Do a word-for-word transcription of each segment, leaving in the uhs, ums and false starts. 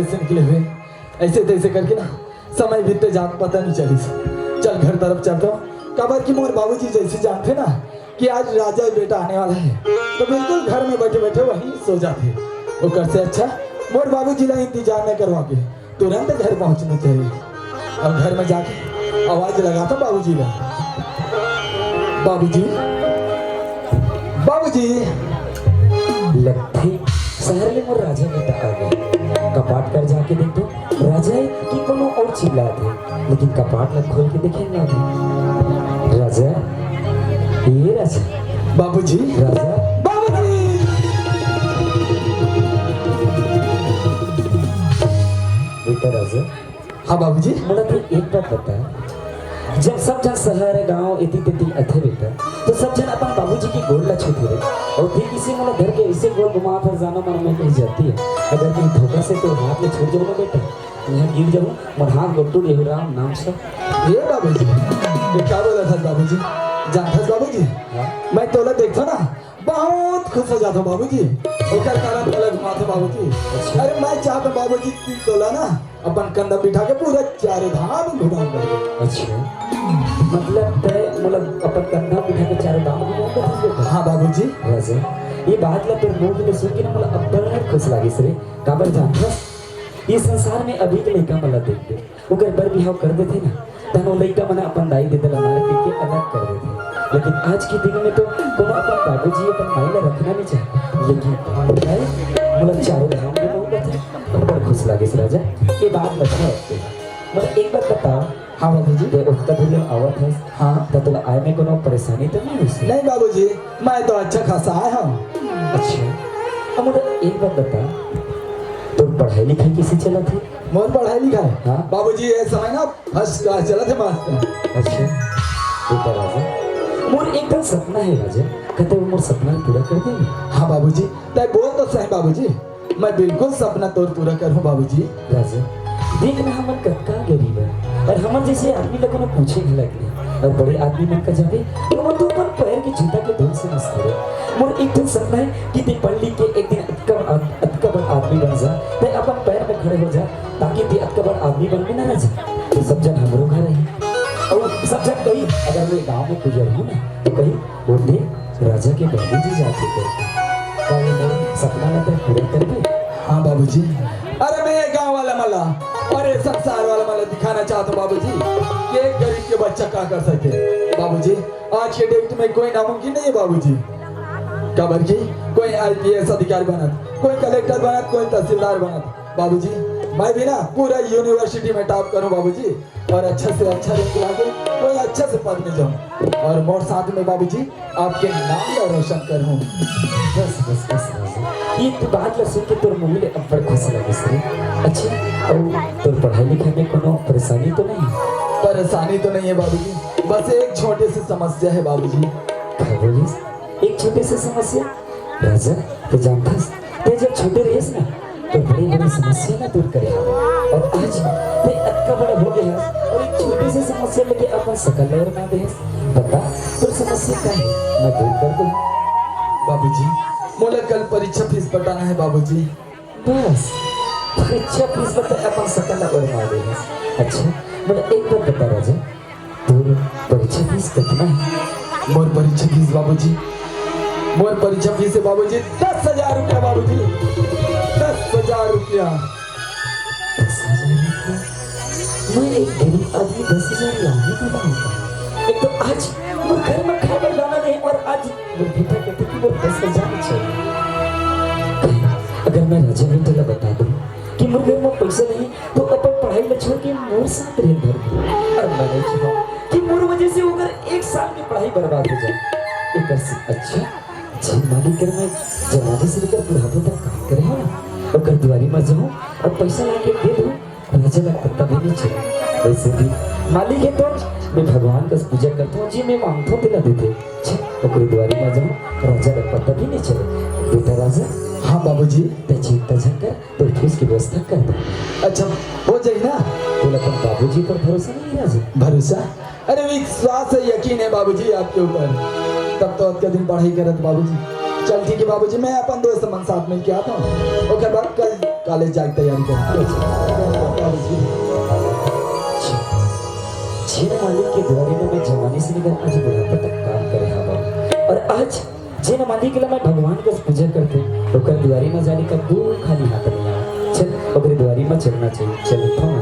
से निकले हुए, ऐसे तैसे करके ना समय बीतते जात पता नहीं चलिस। चल घर तरफ चलता हूँ, काबर कि मोर बाबूजी जैसे जानते ना कि आज राजा बेटा आने वाला है, तो बिल्कुल घर में बैठे बैठे वहीं सो जाते। ओकर से अच्छा मोर बाबूजी ला इंतजार न करवा के तुरंत घर पहुंचना चाहिए। और घर में जाके आवाज लगाता बाबूजी ला, "बाबूजी, बाबूजी।" लगथे शहर ले मोर राजा बेटा आ गे। कपाट कर जाके देखतो, राजा हे कि कोनो और चिल्लात हे, लेकिन कपाट ला खोल के देखे ना दे। राजा, ये राजा। बाबूजी। राजा। बाबूजी। बेटा राजा। हाँ बाबूजी। मोला तो एक बात बता, जब सब झन शहर गांव एती तेती आथे बेटा, तो सब झन अपन बाबूजी के गोड़ ला छूथे रे। और ठीक इसे मोला धर के ऐसे गोड़ घुमा फिर जाना मन में कहीं जाती है। अगर कहीं धोखा से तो हाथ में छूट जाऊँ ना बेटा, यहाँ गिर जाऊँ, मोर हाथ गोड़ टूट जाहू राम नाम से। ये बाबूजी, ये क्या बोला था बाबूजी? जानथस बाबूजी, हाँ? मैं तोला देखो ना, बहुत खुश हो जाता बाबूजी। ओकर कारण तोला घुमाते बाबूजी। अच्छा। अरे मैं चाहता बाबूजी कि तोला ना अपन कंधा बिठा के पूरा चारों धाम घुमाऊंगा। अच्छा, मतलब तय मोला अपन कंधा बिठा के चारों धाम घुमाऊंगा? हाँ बाबूजी। राजा, ये बात ला तोर मुंह ले सुन के ना मोला अब्बड़ खुश लागिस रे। काबर जानथस? ये संसार में अभी के लइका मन ला देख दे, ओकर बर बिहाव कर देथे ना, तहन ओ लइका मन अपन दाई ददा ला मार पीट के अलग कर देथे। लेकिन आज के दिन में तो कोनो अपन बाबूजी, अपन माई ला रखना नहीं चाहे। लेकिन भाई, मोला चारों धाम के लोग बता, अब्बड़ खुश लागिस राजा, ये बात बता रखते हैं। मोला एक बात बता, हाँ बाबूजी। ते ओतका दूर ले आवत हस, हाँ। त तोला आए में कोनो परेशानी तो नहीं होइस? नहीं बाबूजी, मैं तो अच्छा खासा आया हूँ। अच्छा, अब मोला एक बात बता, तोर पढ़ाई लिखाई कैसे चलत हे? मोर पढ़ाई लिखाई? हाँ। बाबूजी, ये समय ना फर्स्ट क्लास चलत हे मास्टर। अच्छा, बेटा राजा, मोर एक ठन सपना हे राजा, का तैं मोर सपना पूरा कर देबे? हाँ बाबूजी, तैं बोल तो सही बाबूजी, मैं बिल्कुल सपना तोर पूरा करहूँ बाबूजी। राजा, देख ना हमन कतका गरीब है और हमन जैसे आदमी ला कोनो पूछे घलक नहीं और बड़े आदमी मन का जाबे तो ओमन तो अपन पैर के जूता के धूल से मस्त रहे। मोर एक ठन सपना है कि तैं पढ़ लिख के एक दिन अतका, अतका बड़ आदमी बन जा, तैं अपन पैर में खड़े हो जा, ताकि तैं अतका बड़ आदमी बन में ना रह जा। तो सब जन हमरो घर रही और सब जन कही, अगर मैं गाँव में गुजर हूँ ना तो कही, "वो देख, राजा के बाबूजी जाथे करके।" का ये मोर सपना ला तैं पूरा करबे? हाँ बाबूजी। अरे मैं ये गाँव वाला मन ला और ये संसार वाला मन ला दिखाना चाहता हूँ बाबूजी, कि एक गरीब के बच्चा का कर सके। बाबूजी, आज के डेट में कोई नामुमकिन नहीं है बाबूजी। काबर कि कोई आईपीएस अधिकारी बनत, कोई कलेक्टर बनत, कोई तहसीलदार बनत। बाबूजी, मैं भी ना पूरा यूनिवर्सिटी में टॉप करूँ बाबूजी, और अच्छा से अच्छा रैंक लाके कोई अच्छा से पद में जाऊँ, और मोर साथ में बाबूजी आपके नाम ला रोशन करूँ। बस, बस, बस, बस। ये तो बात ला सुन के तोर मुंह ले अब्बड़ खुशी लगिस रे। अच्छा, और तोर पढ़ाई लिखाई में कोनो परेशानी तो नहीं? परेशानी तो नहीं है बाबूजी, बस एक छोटे से समस्या है बाबूजी। का बोलिस? एक छोटे से समस्या? राजा, तैं जानथस, तैं जब छोटे रहिस ना, तो बड़ी-बड़ी समस्या ना दूर करे हवस। और आज तैं अतका बड़ा हो गए हस और एक छोटे से समस्या लेके अपन सकल ला ओरमा दे हस। बता, तोर समस्या का है? मैं दूर कर दूँ। बाबूजी, मोला कल परीक्षा फीस पटाना है बाबूजी। बस, परीक्षा फीस बर तैं अपन सकल ला ओरमा दे हस। अच्छा, मोला एक बात बता राजा, तोर परीक्षा फीस कितना है? मोर परीक्षा फीस बाबूजी, मोर परीक्षा फीस है बाबूजी, दस हजार रुपया बाबूजी, दस हजार रुपया। दस हजार रुपया? मैं एक गरीब आदमी दस हजार लाने के लाऊंगा। एक तो आज मोर घर में खाए बर दाना नहीं और आज मोर बेटा कहथे कि मोर दस हजार चाहिए। अगर मैं राजा बेटा ला बता दूं कि मोर घर में पैसा नहीं, तो अपन पढ़ाई ला छोड़ के मोर साथ रेल धर दे। और मैं नहीं चाहूँ कि मोर वजह से ओकर एक साल के पढ़ाई बर्बाद हो जाए। एकर से अच्छा जेन मालिक कर मैं जवानी से लेकर बुढ़ापे तक काम करे हूँ ना, ओकर दुआरी में जाऊँ और पैसा ला के दे दूँ। राजा ला पता भी नहीं चले। वैसे भी मालिक है तो मैं भगवान का पूजा करता हूँ, जी मैं मांगता हूँ तेला देते। छे, ओकर दुआरी में जाऊँ, राजा ला पता भी नहीं चले। बेटा राजा। हाँ बाबूजी। तैं चिंता झन कर, तोर फीस के व्यवस्था कर दे। अच्छा, हो जाई ना? तोला अपन बाबूजी पर भरोसा नहीं राजा? भरोसा? अरे विश्वास है, यकीन है बाबूजी आपके ऊपर। तब तो अतका दिन पढ़ाई करत बाबूजी। चल ठीक है बाबूजी, मैं अपन दोस्त मन साथ मिल के आता हूँ। ओकर बाद कल कॉलेज जाए के तैयारी कर। कॉलेज की। जेन मालिक के दुआरी में मैं जवानी से लेकर आज बुढ़ापा तक काम करे हवं, और आज जेन मालिक ला मैं भगवान के पूजा करते, ओकर दुआरी में जाने का दू खाली हाथ नहीं आवे। चल, ओकरे दुआरी में चलना चाहिए। चल, उठो ना।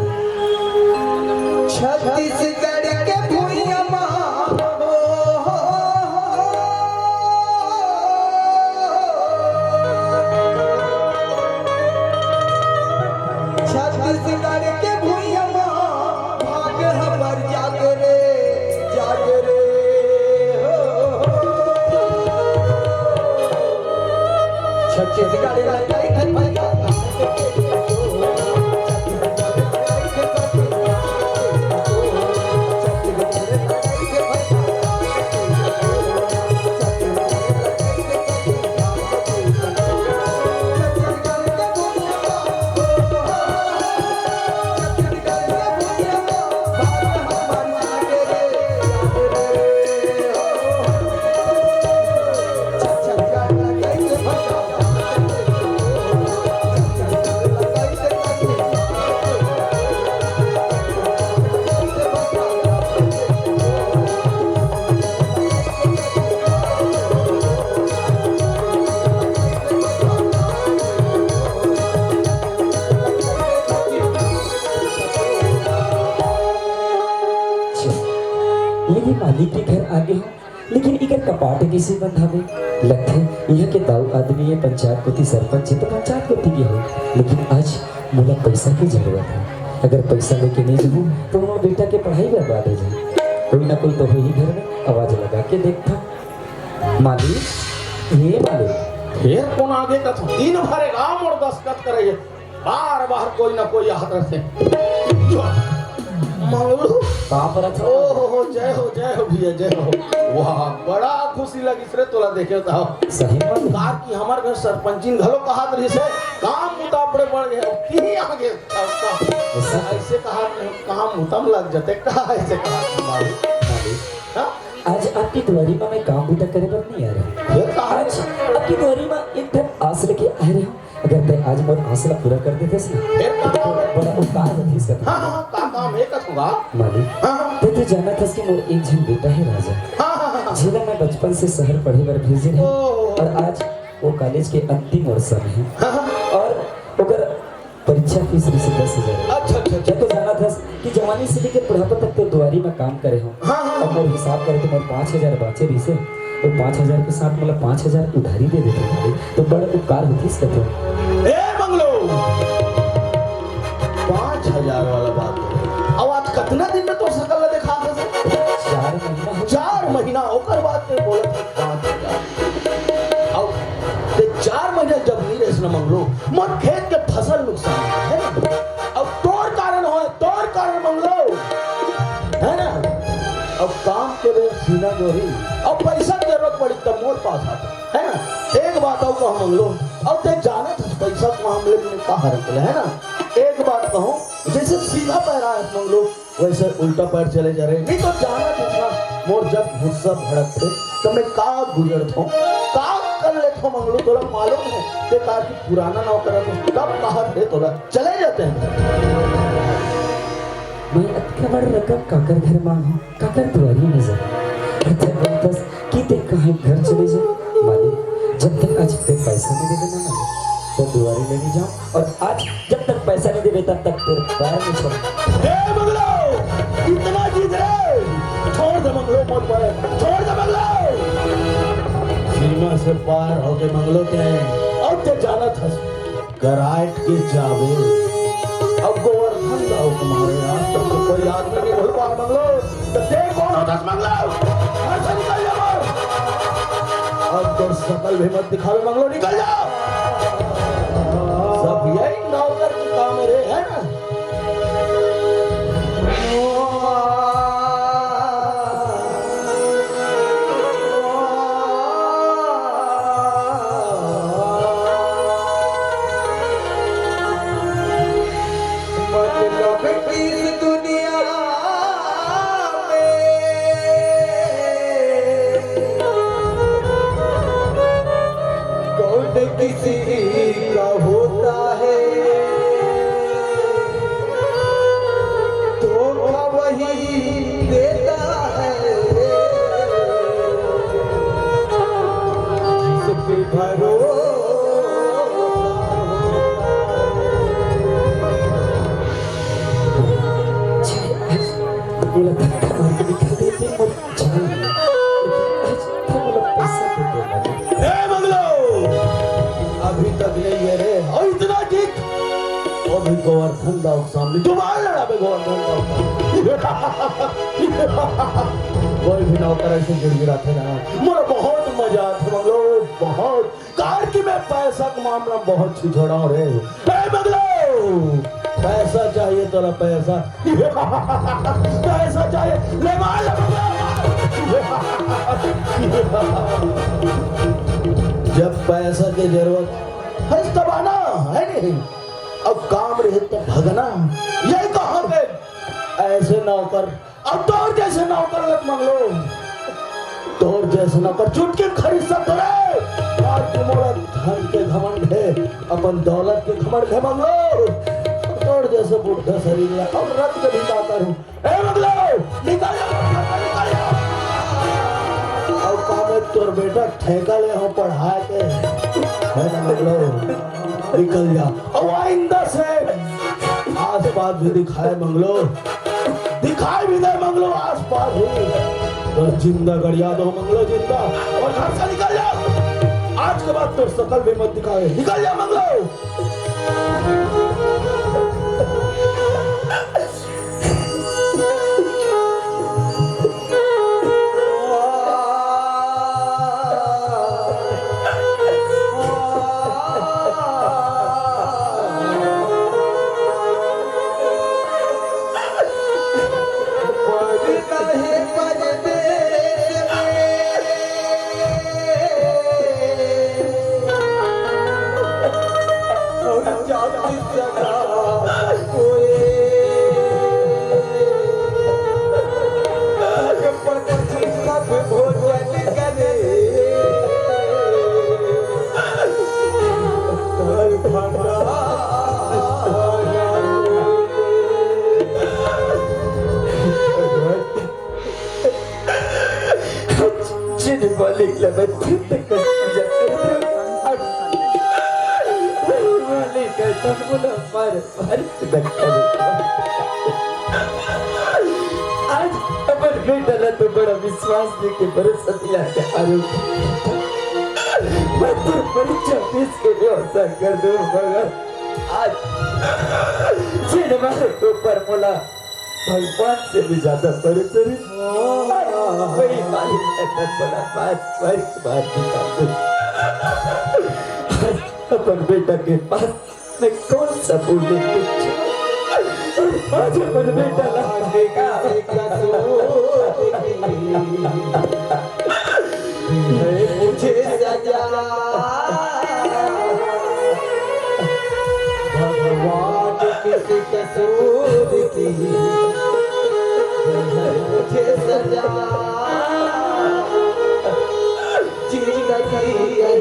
छत्तीसगढ़ के भुइयां मा छत्तीसगढ़ के भुइयां मा भाग हमर जाग रे, जाग रे, हो। छत्तीसगढ़ ला कई ठन भैया ये भी मालिक के घर आगे हो, लेकिन इकर कपाट कइसे बंद हवे? लगथे इहाँ के दाऊ आदमी हे, पंचायत कोती सरपंच हे, तो पंचायत कोती गे होही। लेकिन आज मोला पइसा के जरूरत हे। अगर पइसा लेके नइ जाहूँ, तो मोर बेटा के पढ़ाई बर्बाद हो जाही। कोई ना कोई तो होही घर में, आवाज लगा के देखथँव। मालिक, हे मालिक। फेर कोन आगे कथो? दिन भर गाँव मोर दस्तखत करे हे। बार बार कोई ना कोई आत रहिथे। मंगलू। का परत हे? ओ हो हो, जय हो, जय हो भैया, जय हो। वाह, बड़ा खुशी लगिस रे तोला देखे त। सही में? कार की हमर घर सरपंचिन घलो कहत रहिस हे, काम बुता बड़े बढ़ गे, अब तिही आगे। ऐसा? अइसे कहत रहे, काम बुता म लग जाते का, अइसे कहत रहे। मालिक। हाँ? आज आपके दुआरी में मैं काम बुता करे बर नहीं आ रहा। फेर का? आज आपके दुआरी में एक ठन आस लेके आ रहा हूँ। अगर तैं आज मोर आस ला पूरा कर देतेस ना, फेर का काम हे? बड़ा उपकार होतिस कथों। हाँ, हाँ, का काम हे कथों गा? मालिक, हाँ, हाँ। तैं तो जानत हस कि मोर एक झन बेटा हे राजा, हाँ, हाँ, हाँ, हाँ। जेला मैं बचपन से शहर पढ़े बर भेजे रहेंव, ओ। और आज वो कॉलेज के अंतिम वर्ष में हे। हाँ, हाँ। और ओकर परीक्षा फीस रहिस दस हजार। अच्छा, अच्छा, अच्छा। तैं तो जानत हस कि जवानी से लेके बुढ़ापा तक तो दुआरी में काम करे हँव। हाँ, हाँ। अब मोर हिसाब करे तो मोर पाँच हजार बाँचे रहिस हे, तो पाँच हजार के साथ मोला पाँच हजार उधारी दे देते भाई, तो बड़ उपकार होतिस कथों। ए मंगलो, पाँच हजार वाला बात हे। अब आज कतना दिन में तोर सकल ला देखा हस? चार महीना हो चार महीना, ओकर बाद तैं बोलत हस पाँच हजार। अब तैं चार महीना जब नइ रहेस ना मंगलो, मोर खेत के फसल नुकसान हे, हे ना? अब तोर कारण होय, तोर कारण मंगलो, हे ना? अब काम के बेर सीना जोरी, अब पइसा के जरूरत पड़ी तब मोर पास आथे, हे ना? एक बात अउ कहूँ मंगलो, अब तैं जानत हस पइसा के मामले में का हरकत हे, हे ना? एक बात कहूँ, जइसे सीधा पैर आए मंगलो, वइसे उल्टा पैर चले जा रहे। नइ तो जानत हस ना, मोर जब गुस्सा भड़कथे, त मैं का गुजरथों, का कर लेथों मंगलो, तोला मालूम हे? तैं कार की पुराना नौकर हस, कब कहत हे तोला, चले जाते हैं। मैं अतका बड़ रकम काकर घर मांगहूँ, काकर दुआरी में जाहूँ? अच्छा बोलथस कि तैं कहाँ घर चले जा, मालिक, जब तक आज तैं पैसा नइ देबे ना मालिक, त दुआरी ले नइ जाँव। और आज जब तक पैसा नइ देबे, तब तक तोर पैर नइ छूँव। ए मंगलो, इतना जिद रे, छोड़ दे मंगलो मोर पैर, छोड़ दे मंगलो। सीमा से पार होके मंगलो तैं, अब तैं जानत हस, कराट के जावे। अब गोवर्धन दाऊ तुम्हारे आज तक तो कोई आदमी नइ भूल पाए मंगलो। त तैं कोन होथस मंगलो? घर से निकल जा बाहर। अब तोर सकल भी मत दिखावे मंगलो, निकल जा। सब यही नौकर के काम हे रे, हे ना? मतलब इस दुनिया में कौन किसी वही देता है जिस पे भरोसा। ए मंगलो, अभी तक नहीं है रे, और इतना ठीक। अभी गोवर्धन दाव के सामने जुबान लड़ाबे, गोवर्धन दाव के सामने। कोई भी नौकर ऐसे गिड़गिड़ाथे ना, मोला बहुत मजा आथे मंगलो, बहुत। काबर कि मैं पैसा के मामला में बहुत छिछोरा हूँ रे। ए मंगलो, पैसा चाहिए तोला, पैसा। पैसा चाहिए, ले मार ले। जब पैसा के जरूरत है तब आना, है नहीं? अब काम रहे तब भगना। यही कहावत है। ऐसे नौकर, अब तोर जैसे नौकर लग मंगलो, तोर जैसे नौकर चुटकी खरीद सकत रे। काबर कि मोला धन के घमंड है, अपन दौलत के घमंड है मंगलो। तोर जैसे बुढ़ा शरीर ला अब रख के भी का करूं? ए मंगलो, निकल जा, निकल जा। अब का मैं तोर बेटा ठेका ले हूं पढ़ा के? है ना मंगलो, निकल जा। अब आइंदा से आसपास भी दिखाए मंगलो, दिखाई भी दे मंगलो आसपास भी, तो जिंदा गड़िया दो मंगलो, जिंदा। और घर से निकल जा, आज के बाद तो शकल भी मत दिखाए, निकल जा मंगलो। जिन मालिक ला मैं फिर तक पूजा करता हूँ। मालिक है, तब बोला, मार, मार, मैं करूँ। आज अपन बेटा ला तो बड़ा विश्वास देके भरोसा दिला के आरो। मैं तो परीक्षा फीस के व्यवस्था कर दूँ, मगर आज जिन मालिक ऊपर मोला भगवान से भी ज्यादा पवित्र है। वही मालिक है, मैं बड़ा बात, बात, बात निकाल दे। अपन बेटा के पास मैं कौन सा बोले कुछ? आज अपन बेटा ला मुझे सजा भगवान किस कसूर की मुझे सजा। जिंदगी यही है,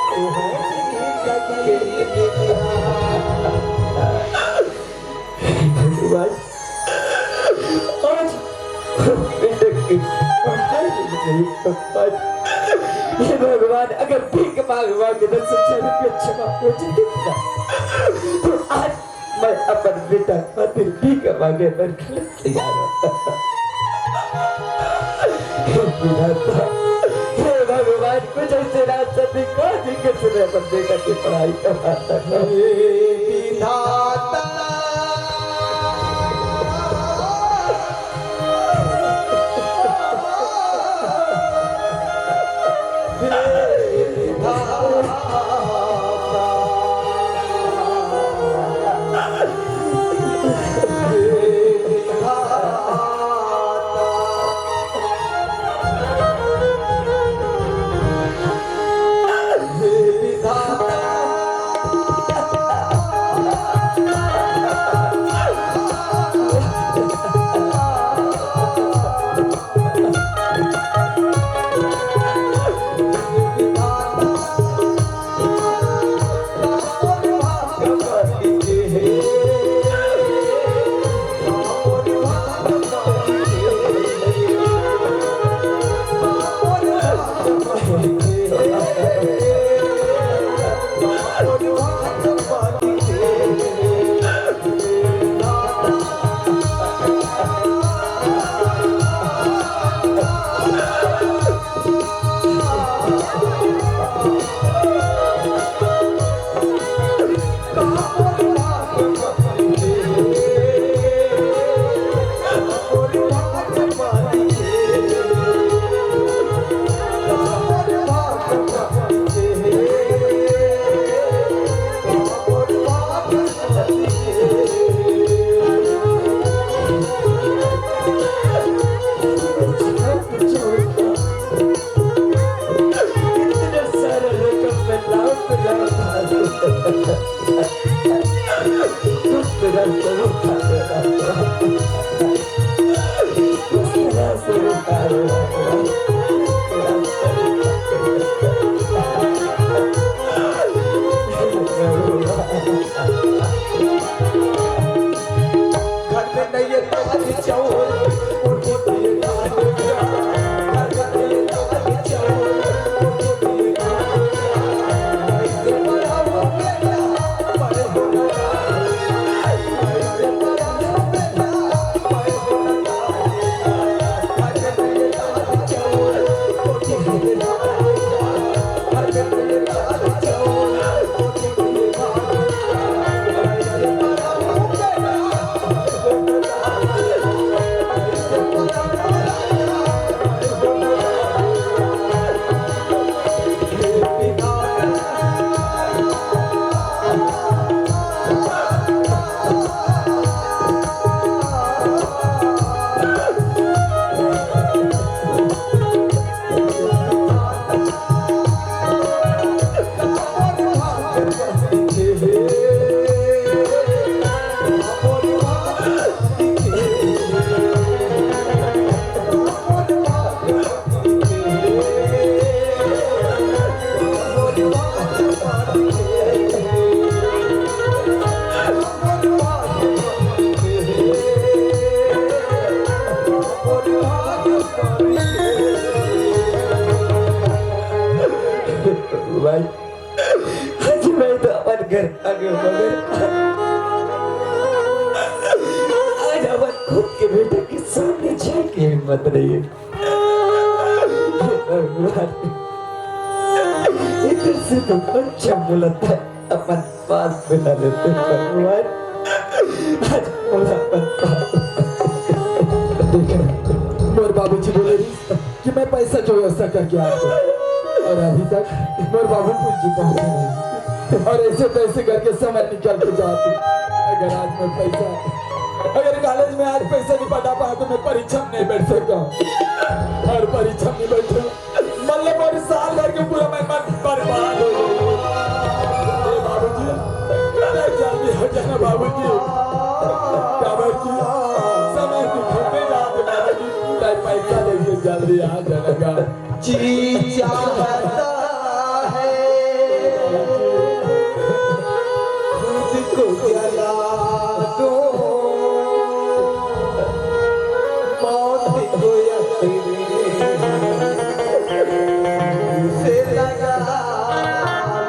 तू है जिंदगी की निशान। भगवान, आज बेटे की पढ़ाई नहीं, भगवान, हे भगवान, अगर भीख मांग मांग के दस हजार रुपये जमा हो जाते ना, तो आज मैं अपन बेटा खातिर भीख मांगे बर खड़े तैयार हूँ। हे विधाता, हे भगवान, कुछ ऐसे रास्ता दिखा दी, कैसे मैं अपन बेटा की पढ़ाई करवा सकूं। हे विधाता, भाई, आज मैं तो अपन घर आ गया, मगर आज अपन खुद के बेटा के सामने जाए के हिम्मत नहीं है। हे भगवान, इधर से तो अच्छा मुलाकात अपन पास बुला लेते भगवान। आज मोला अपन पास। देखे, मोर बाबूजी बोले रहिस कि मैं पैसा के व्यवस्था करके आत हँव, और अभी तक मोर बाबू पूछी पहुँचे नहीं, और ऐसे तैसे करके समय निकल के जात हे। अगर आज मैं पैसा, अगर कॉलेज में आज पैसा नहीं पटा पाया तो मैं परीक्षा में नहीं बैठ सकता हूँ, और परीक्षा में नहीं बैठूँ मतलब मोर साल भर के पूरा मेहनत बर्बाद हो जाही। ए बाबूजी, तैं जल्दी आ जाना बाबूजी। काबर कि समय निकलते जात हे बाबूजी, तैं पैसा लेके जल्दी आ जाना गा। जी चाहता है खुद को जला दो, मौत को अपने से लगा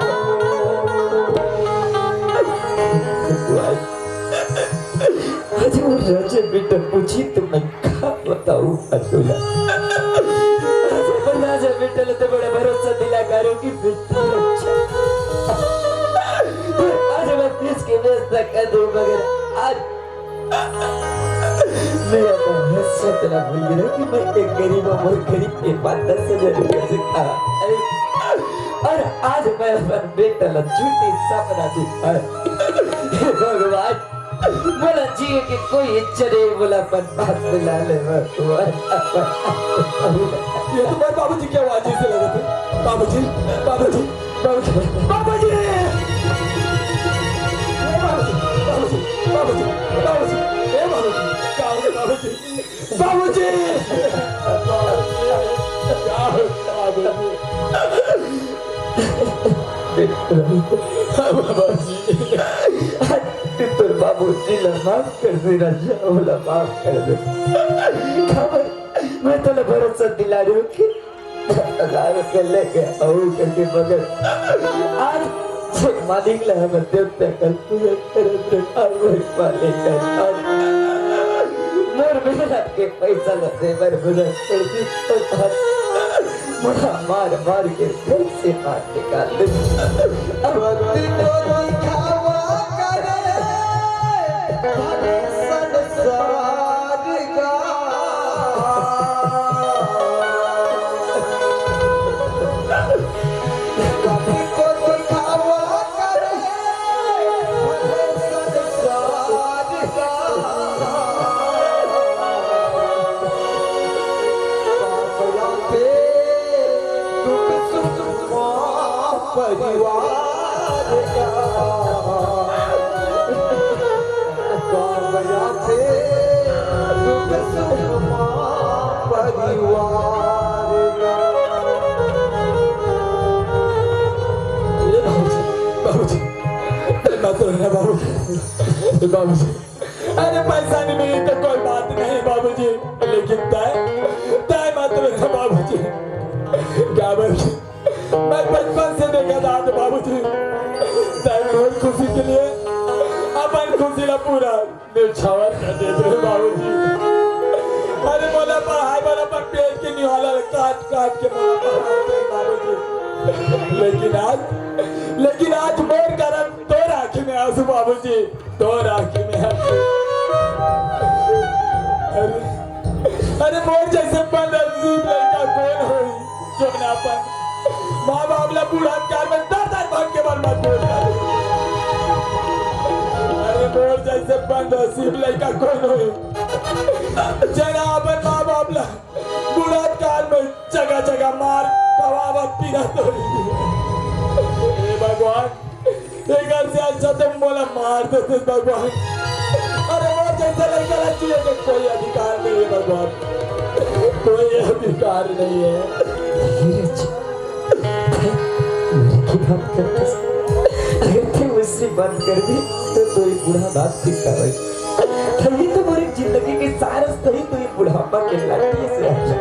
लो। आज वो राजा बेटा पूछी तो मैं का बताऊं अतुला। आज अपन राजा बेटा ल तो बड़ा भरोसा दिला करो कि बेटा अच्छा। आज मैं देश के व्यवस्था कर दूं, मगर आज मैं अपन हैसियत ला भूल गया कि मैं एक गरीब और गरीब के पास दस हजार रुपया से खा। अरे, और आज मैं अपन बेटा ला झूठी सपना दिखा। हे भगवान, मोला जिए के कोई इच्छा नहीं, मोला अपन बात बुला ले भगवान। ये तो मोर बाबूजी के आवाज से लगत हे। बाबूजी, बाबूजी, बाबूजी, बाबूजी! ए बाबूजी, बाबूजी, बाबूजी, बाबूजी, ए बाबूजी, का हो गया बाबूजी? बाबूजी! बाबूजी! का हो गया बाबूजी? बाबूजी! तोर बाबूजी ला माफ कर दे राजा, ओला माफ कर दे। खबर, मैं तोला भरोसा दिला रही हूँ कि हजार रुपया लेके आऊ करके, मगर आज से मालिक ला हमर देवता कल पूजा करत रहे। आज वही मालिक है। आज मोर मेहनत के पैसा ला दे बर बुरा कर दी। मोला मार मार के घर से बाहर निकाल दे। अब दिल को दिखावा करे, भले संसार का। परिवार का। ए बाबूजी, बाबूजी, अरे बात तो है ना बाबूजी, ए बाबूजी, अरे पैसा नहीं तो कोई बात नहीं बाबूजी, लेकिन तय, तय मत रहना बाबूजी। क्या बाबूजी, मैं बचपन से देखत आत बाबूजी, तय मोर खुशी के लिए अपन खुशी ला पूरा न्यौछावर कर देत रहे बाबूजी। अरे मोला पढ़ाई बर अपन पेट के निवाला ला काट काट के मोला पढ़ात रहे बाबूजी। लेकिन आज, लेकिन आज मोर कारण तोर आँखी में आंसू बाबूजी, तोर आँखी में आंसू। अरे, अरे मोर जैसे बदनसीब लड़का कौन होई, जोन अपन माँ बाप ला बुढ़ापा में दर दर भटके बर मजबूर करे। अरे मोर जैसे बदनसीब लड़का कौन होई, जेन अपन माँ बाप ला बुढ़ापा में जगह जगह मार कबाब पीरा तोरी। हे भगवान, एकर से अच्छा तो मोला मार देते भगवान। अरे मोर जैसा लड़का ला जिए के कोई अधिकार नहीं है भगवान, कोई अधिकार नहीं है। धीरज, भाई, मेरे की बात करते, अगर तू मुझसे बात कर दी तो तोर बुढ़ा बाप दिखता भाई। तभी तो मोर जिंदगी के सारा सही तो ये बुढ़ापा के लाठी से आया।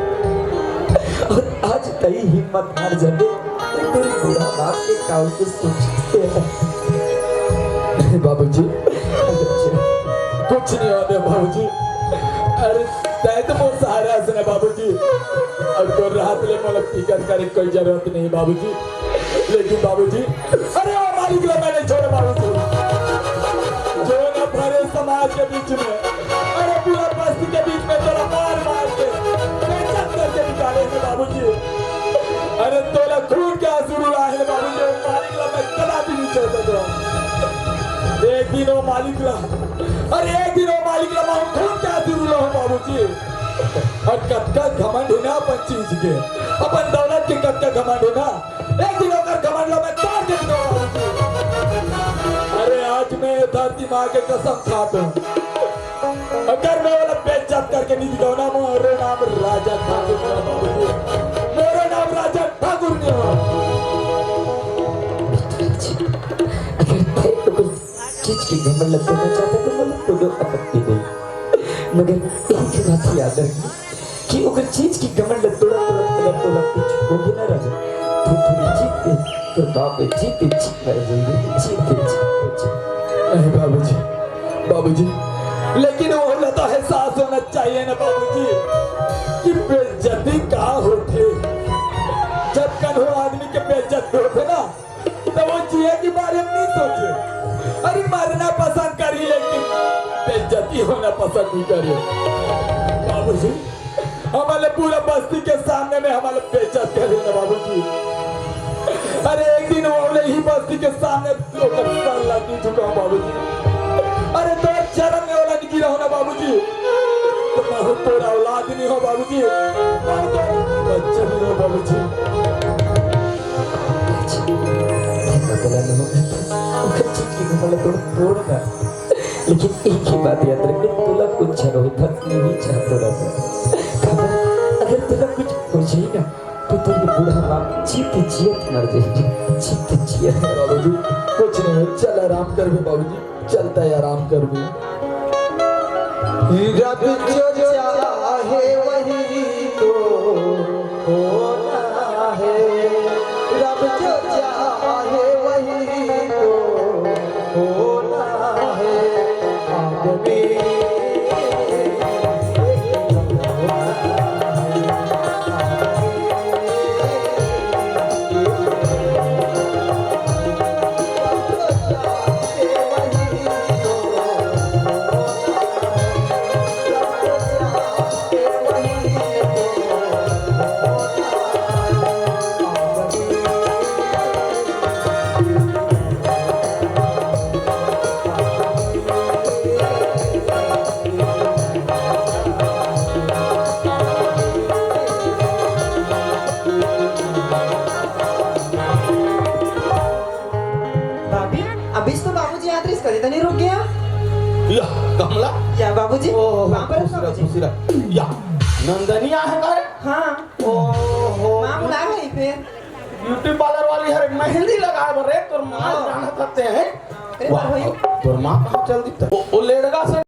और आज तई हिम्मत हार जाबे, तो तोर बुढ़ा बाप के काल को सोचते हैं। बाबूजी, कुछ नहीं होते बाबूजी। अरे, तय तो मोर सहारा हस ना बाबूजी। अब तो रात ले मोला फिकर करे कोई जरूरत नहीं बाबूजी। लेकिन बाबूजी, अरे ओ मालिक ला मैं नहीं छोड़े बाबूजी। जोन भरे समाज के बीच में, अरे पूरा बस्ती के बीच में तोला मार मार के बेइज्जत करके निकाले हैं बाबूजी। अरे तोला खून के आंसू रुलाए हैं बाबूजी, ओ मालिक ला मैं कदा भी नहीं छोड़ सकता। एक दिन ओ मालिक ला, अरे एक दिन ओ मालिक ला मैं खून के आंसू रुलाहूं बाबूजी। अउ कतका घमंड हे ना अपन चीज के, अपन दौलत के कतका घमंड हे ना। एक दिन ओकर घमंड ला मैं तोड़ के दिखाहूं। अरे आज मैं ए धरती माँ के कसम खात हूँ, अगर मैं ओला बेइज्जत करके नहीं दिखाहूं ना, मोरो नाम राजा ठाकुर नहीं हो बाबूजी, मोरो नाम राजा ठाकुर नहीं हो। अगर तय ओकर चीज के घमंड ला तोड़ना चाहता तो मोला कोनो आपत्ति नहीं, मगर एक बात याद रखना कि ओकर चीज के घमंड ला तोड़त तोड़त अगर तोला कुछ होगे ना राजा, तो तोर जीते, तोर बाप के जीते जी मर जाही, जीते जी, जी। नहीं बाबूजी, बाबूजी, लेकिन ओला तो एहसास होना चाहिए ना बाबूजी कि बेइज्जती का होथे। जब कन्हो आदमी के बेइज्जत होथे ना, तो वो जिए के बारे में नहीं सोचे। अरे मरना पसंद करी लेकिन बेइज्जती होना पसंद नहीं करे। बाबूजी, हमला पूरा बस्ती के सामने में हमला बेइज्जत करे ना बाबूजी। अरे एक दिन वो वाले ही बस्ती के सामने ओकर सर ला नहीं झुकाहूं बाबूजी। अरे तोर चरण में ओला नहीं गिराहूं ना बाबूजी, तो मैं हूं तोर औलाद नहीं हो बाबूजी, मैं तोर बच्चा नहीं हो बाबूजी। ओकर चीज के घमंड ला तोड़, तोड़ ना। लेकिन एक ही बात याद रख, तोला कुछ ना होई, बस यही चाहत रहूं। अगर तोला कुछ हो जाई ना, तो तोर बुढ़ा बाप जीत जियत मर जाही, जीत जियत। बाबूजी, कुछ नहीं होय, चल आराम करबे बाबूजी, चल तय आराम करबे। रब जो चाहे वही तो होना है, रब जो चाहे वही तो होना है। आदमी भाभी, अभी तो बाबूजी याद रहिस, कदे तनी रुक गया। या, कमला? या, बाबूजी? ओहो, पाँव परत खुश रह, बाबूजी। खुश रह। या, नंदनी आहे का रे? हाँ। ओहो। माँ बुलाए हे फिर। ब्यूटी पार्लर वाली हर मेहंदी लगाए बर रे, तोर माँ हाँ। जाना चाहते हैं। अरे, वाह, भाई। तोर माँ कहाँ चल दी? ओ, ओ लेड़गा से